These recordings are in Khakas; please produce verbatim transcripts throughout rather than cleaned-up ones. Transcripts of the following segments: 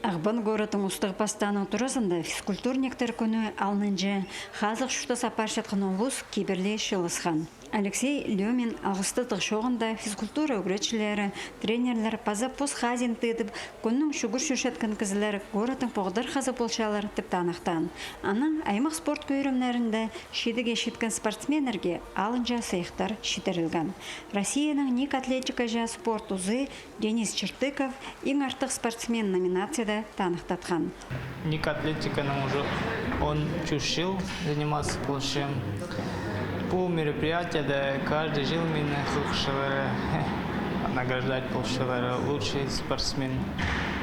Ағбан городтың Устағ пастааның туразында физкультурниктер кӱні алнынҷа хазых чуртас апарчатхан улус кибірле чыылысхан. Алексей Лёмин алғыстығ чооғында физкультура ӱгретчілері, тренерлер паза пос хазиин тыыдып, кӱннің чӱгӱр чӧрчеткен кізілер городтың поғдархазы полчалар тіп таныхтаан. Анаң аймах спорт кӧрімнерінде чидіге читкен спортсменнерге алынҷа сыйыхтар читірілген. Россияның НИК атлетикаҷа спорт узы Денис Чертыков иң артых спортсмен номинацияда таныхтатхан. НИК атлетиканың уже он чыл заниматься полчам. Пу мероприятиеде каждый чыл мині хығырчалар, награждать полчалар, лучший спортсмен.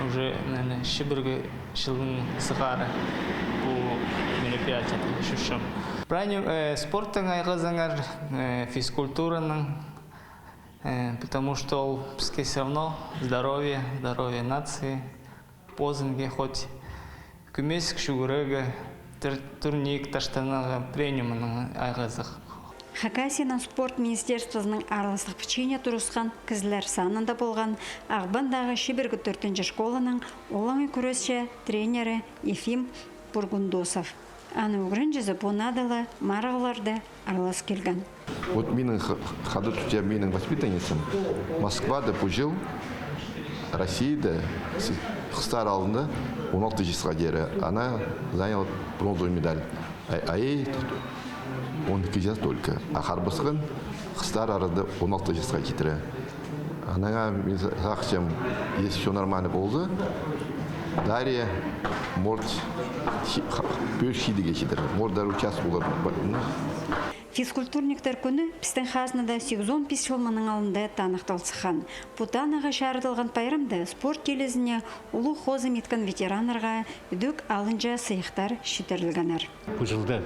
Уже, наверное, чибіргі чылның сығара пу мероприятиеде чӧрчем. Прай ниме, э, спорттаң айғазыңар, э, физкультураның, э, потому что ол піске всё равно здоровье, здоровье нации. Позыңа хоть кӧмес чӱгӱрерге, тур-, турник таштанарға, прай нимедең айғазығ. Хакасияның спорт министерствозының аарластығ пічиине турысхан кізілер санында полған Ағбандағы чибіргі тӧртінҷі школаның олаңай кӱресчі тренері Ефим Бургундосов. Аның ӱгренҷізі пу наада ла марығларда аарлас килген. Вот минің х-, хада тутча минің воспитанницам Москвада пу чыл Россияда с-, хыстар алнында он алты часха теере. Она заняла бронзовую медаль. А, а ей он ікі час только. А харбасхан хыстар арада он алты часха читіре. Анаң мин са-, сағынчам, если всё нормально полза, Дарья, может, чи-, ха-, пӧзік чидіге читер. Может, даже участвовать полар. Физкультурниктер кӱні пістің хазнада сигізон пис чыл мының алнында таныхтал сыххан. Пу танығға чарыдылған пайрамда спорт теелізіне улуғ хозым иткен ветераннарға ідӧк алынҷа сыйыхтар читірілгеннер. Пу чылда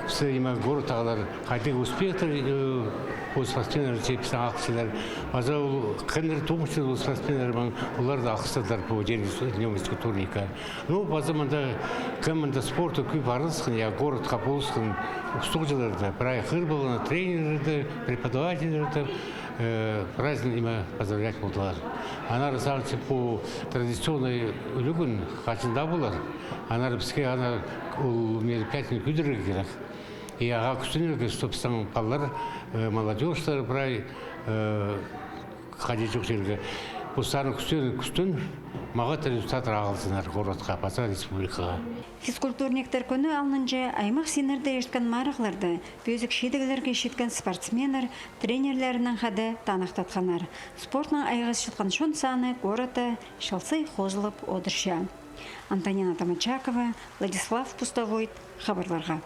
пістің, ниме, городтағылар хайдағ успехтер, э, пу спортсменнер, че пістің алғысчылар. Паза ол кемнер тоғынча ол спортсменнер, мин оларды алғыстадым пу день, днём физкультурника. Ну, паза мында, кем мында спортта кӧп араласхан, я, городха полысхан устағҷыларды, прай хығыр полған, тренерлерді, преподавательлерді, э, праздник, ниме, поздравлять полдылар. Аннаңар сағынчам, пу традиционный ӱлӱкӱн хаҷан даа полар. Аннаңар піске ана ол мероприятиені кӧдірерге кирек. И ағаа кӱстенерге, чтоб пістің палалар, э, молодёжьтар прай, э, хайди чох чирге. Постарының кӱстен, кӱстен маңат результаттар алзыннар городха, паза республикаға. Физкультурниктер кӱні алнынҷа аймах синнерде ирткен марығларда пӧзік чидіглерге читкен спортсменнер тренерлерінең хада таныхтатханнар. Спортнаң айғасчатхан чон саны городта чыл сай хозылып одырча. Антонина Томачакова, Владислав Пустовойт, хабарларға.